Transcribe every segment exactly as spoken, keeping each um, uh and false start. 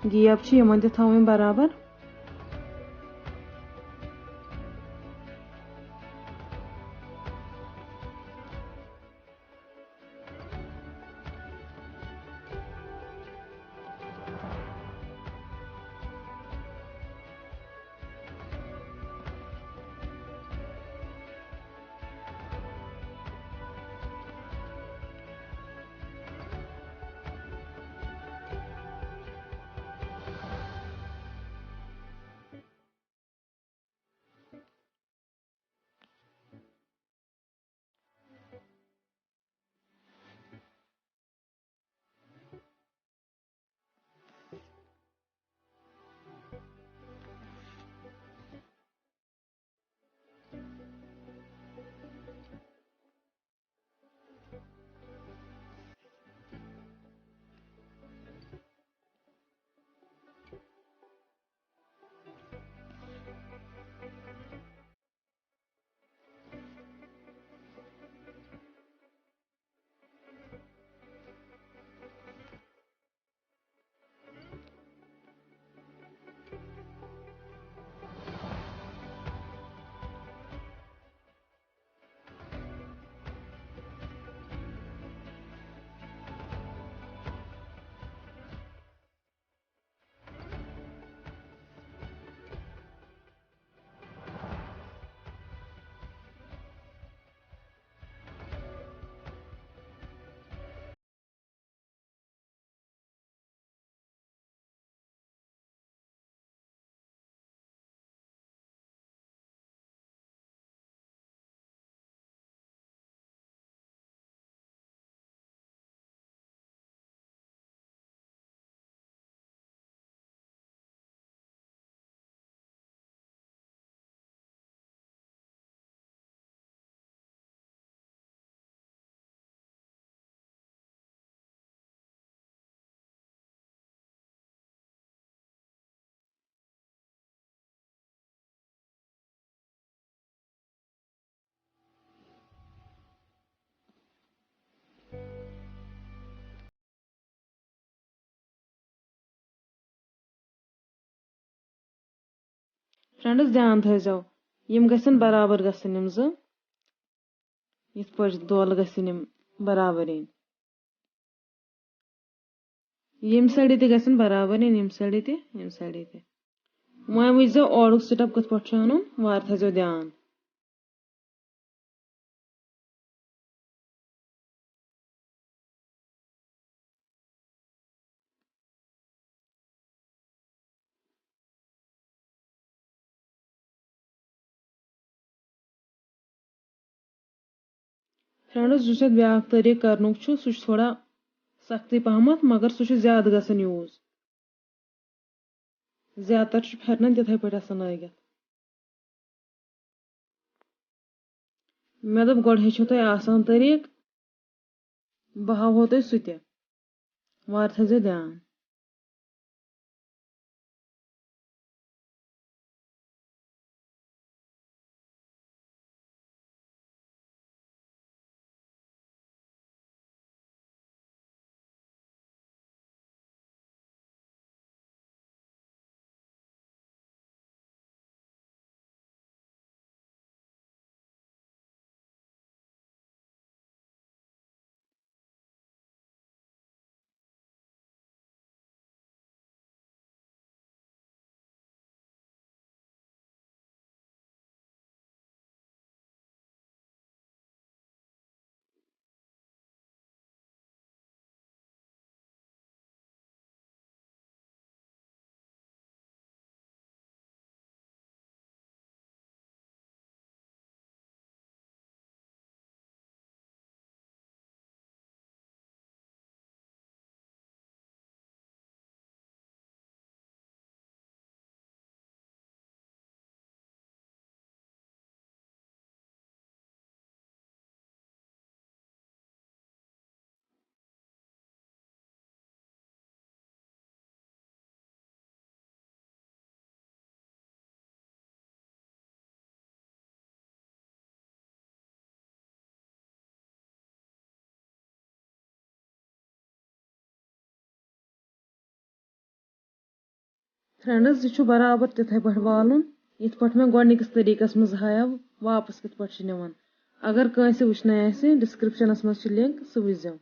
Gap چھِ یِمن تہِ تھاوٕنۍ برابر۔ فرینڈز، دھیان تھٲیزیو، یِم گژھن برابر گژھٕنۍ، یِم زٕ، یِتھ پٲٹھۍ دۄل گژھن یِم برابر یِنۍ۔ ییٚمہِ سایڈٕ تہِ گژھن برابر یِنۍ، ییٚمہِ سایڈٕ تہِ، ییٚمہِ سایڈٕ تہِ۔ وۄنۍ وٕچھزیو اورُک سٹیپ کِتھ پٲٹھۍ چھُ اَنُن، وارٕ تھٲیزیو دھیان۔ فرینڈز، یُس یتھ بیاکھ طریٖقہٕ کرنُک چھُ، سُہ چھُ تھوڑا سختی پہمتھ، مگر سُہ چھُ زیادٕ گژھان یوٗز۔ زیادٕ تر چھُ پھیرنن تِتھے پٲٹھۍ آسان لٲگِتھ۔ مےٚ دوٚپ، گۄڈٕ ہیٚچھِو تُہۍ آسان طریٖقہٕ، بہٕ ہاوہو تۄہہِ سُہ تہِ۔ وارٕ تھٲیزیو دھیان۔ فرینڈز، یہِ چھُ برابر تِتھے پٲٹھۍ والُن، یِتھ پٲٹھۍ مےٚ گۄڈٕنِکِس طٔریٖقس منٛز ہایو، واپس کِتھ پٲٹھۍ چھِ نِوان۔ اگر کٲنٛسہِ وٕچھنَے آسہِ، ڈسکرپشنس منٛز چھِ لِنک، سُہ وٕچھزیو۔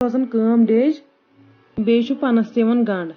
روزان کٲم ڈیٚج، بیٚیہِ چھُ پَنَس تہِ یِوان گنٛڈ۔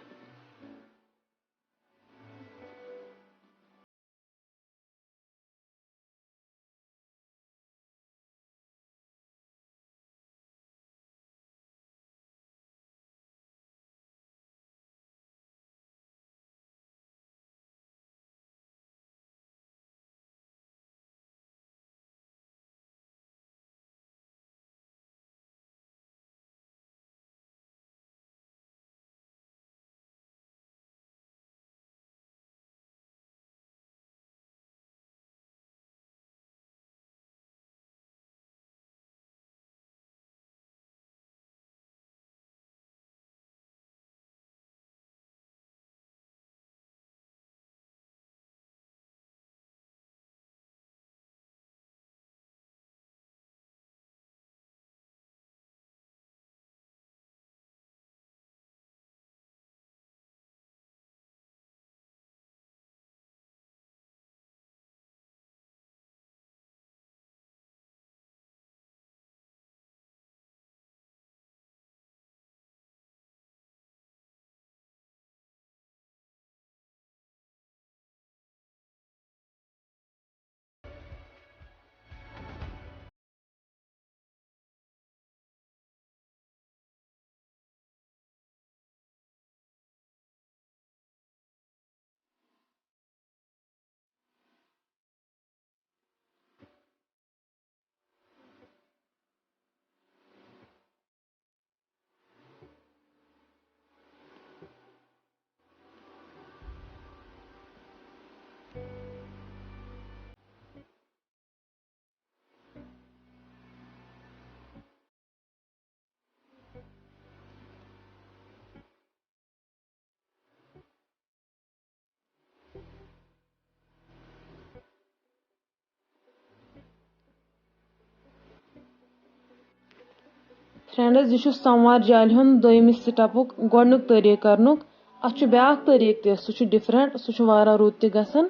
فرینڈز، یہِ چھُ سموار جالہِ ہُنٛد دوٚیمِس سٹیپُک گۄڈٕنیُک طٔریٖقہٕ کرنُک۔ اَتھ چھُ بیٛاکھ طٔریٖقہٕ تہِ، سُہ چھُ ڈفرنٹ، سُہ چھُ واریاہ رُت تہِ گژھان۔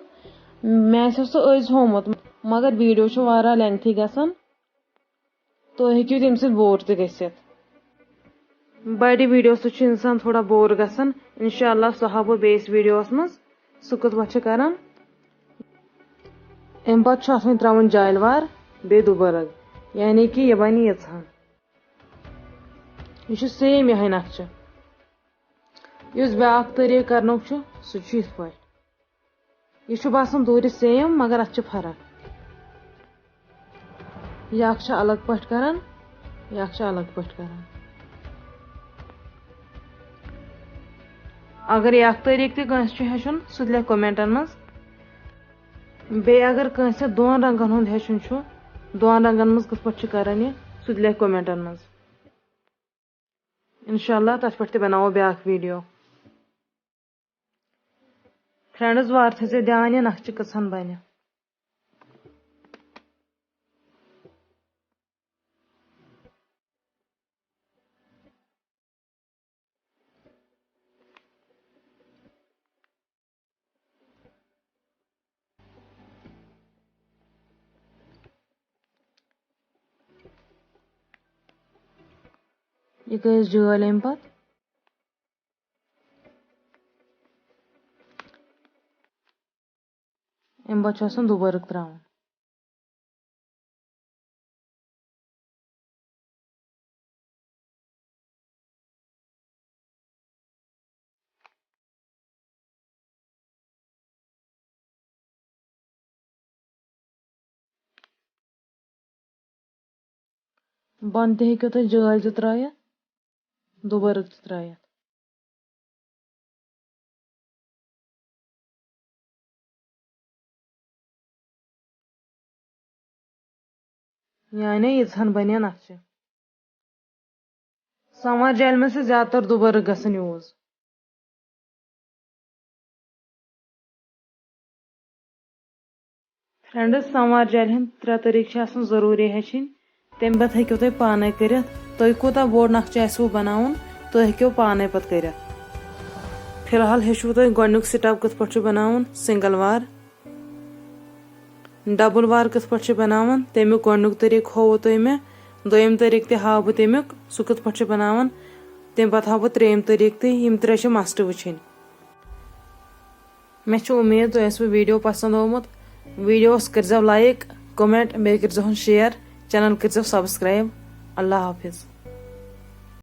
مےٚ آسہِ سُہ أزۍ ہومُت، مگر ویڈیو چھُ واریاہ لینتھی گژھان۔ تُہۍ ہیٚکِو تَمہِ سۭتۍ بور تہِ گٔژھِتھ۔ بڑِ ویڈیو سۭتۍ چھُ انسان تھوڑا بور گژھان۔ انشاءاللہ سُہ ہاوٕ بہٕ بیٚیِس ویڈیوس منٛز، سُہ کِتھ پٲٹھۍ چھِ کران۔ اَمہِ پتہٕ چھُ اَتھ وۄنۍ ترٛاوُن جالہِ وار بیٚیہِ دُبارٕ، یعنی کہِ یہِ بنہِ ییٖژہن۔ یہِ چھُ سیم یِہوٚے نقشہٕ۔ یُس بیٛاکھ طٔریٖقہٕ کرنُک چھُ، سُہ چھُ یِتھ پٲٹھۍ۔ یہِ چھُ باسان دوٗرِ سیم، مگر اَتھ چھِ فرق۔ یہِ اکھ چھِ الگ پٲٹھۍ کران، یہِ اکھ چھِ الگ پٲٹھۍ کران۔ اگر یہِ اکھ طریٖقہٕ تہِ کٲنٛسہِ چھُ ہیٚچھُن، سُہ تہِ لیکھِ commentن منٛز۔ بیٚیہِ اگر کٲنٛسہِ دۄن رنٛگن ہُنٛد ہیٚچھُن چھُ، دۄن رنٛگن منٛز کِتھ پٲٹھۍ چھِ کران یہِ، سُہ تہِ لیکھِ commentن منٛز۔ انشاءاللہ تتھ پٮ۪ٹھ تہِ بناوو بیٛاکھ video۔ Friends، وارٕ تھٲیزیو دھیان، یہِ نقشہِ کٕژہن بنہِ۔ یہِ گٔیَس جٲلۍ اَمہِ پَتہٕ۔ اَمہِ پَتہٕ چھُ آسان دُبارٕ ترٛاوُن۔ بۄنہٕ تہِ ہیٚکِو تُہۍ جٲلۍ تہِ ترٛٲیِتھ، دُبارٕ تہِ ترٛٲیِتھ۔ یعنی ییٖژہن بنن اَتھ چھِ۔ سموار جالہِ منٛز چھِ زیادٕ تر دُبارٕ گژھان use۔ Friends، سموار جالہِ ہٕنٛدۍ ترٛےٚ طریٖقہٕ چھِ آسان ضروٗری ہیٚچھِنۍ۔ تَمہِ پتہٕ ہیٚکِو تُہۍ پانے کٔرِتھ۔ تۄہہِ کوٗتاہ بوٚڑ نقشہٕ آسِوٕ بناوُن، تُہۍ ہیٚکِو پانے پتہٕ کٔرِتھ۔ فی الحال ہیٚچھِو تُہۍ گۄڈٕنیُک step کِتھ پٲٹھۍ چھُ بناوُن، single وار۔ Double وار کِتھ پٲٹھۍ چھِ بناوان، تَمیُک گۄڈٕنیُک طریٖقہٕ ہووُ تۄہہِ مےٚ۔ دوٚیِم طریٖقہٕ تہِ ہاوٕ بہٕ تَمیُک، سُہ کِتھ پٲٹھۍ چھِ بناوان۔ تَمہِ پتہٕ ہاوٕ بہٕ ترٛیٚیِم طریٖقہٕ تہِ۔ یِم ترٛےٚ چھِ must وٕچھِنۍ۔ مےٚ چھِ اُمید تۄہہِ آسِوٕ video پسنٛد آمُت۔ Videoس کٔرۍزیو like، comment، بیٚیہِ کٔرۍزیوہَن share، channel کٔرۍزیو subscribe۔ اللہ حافظ۔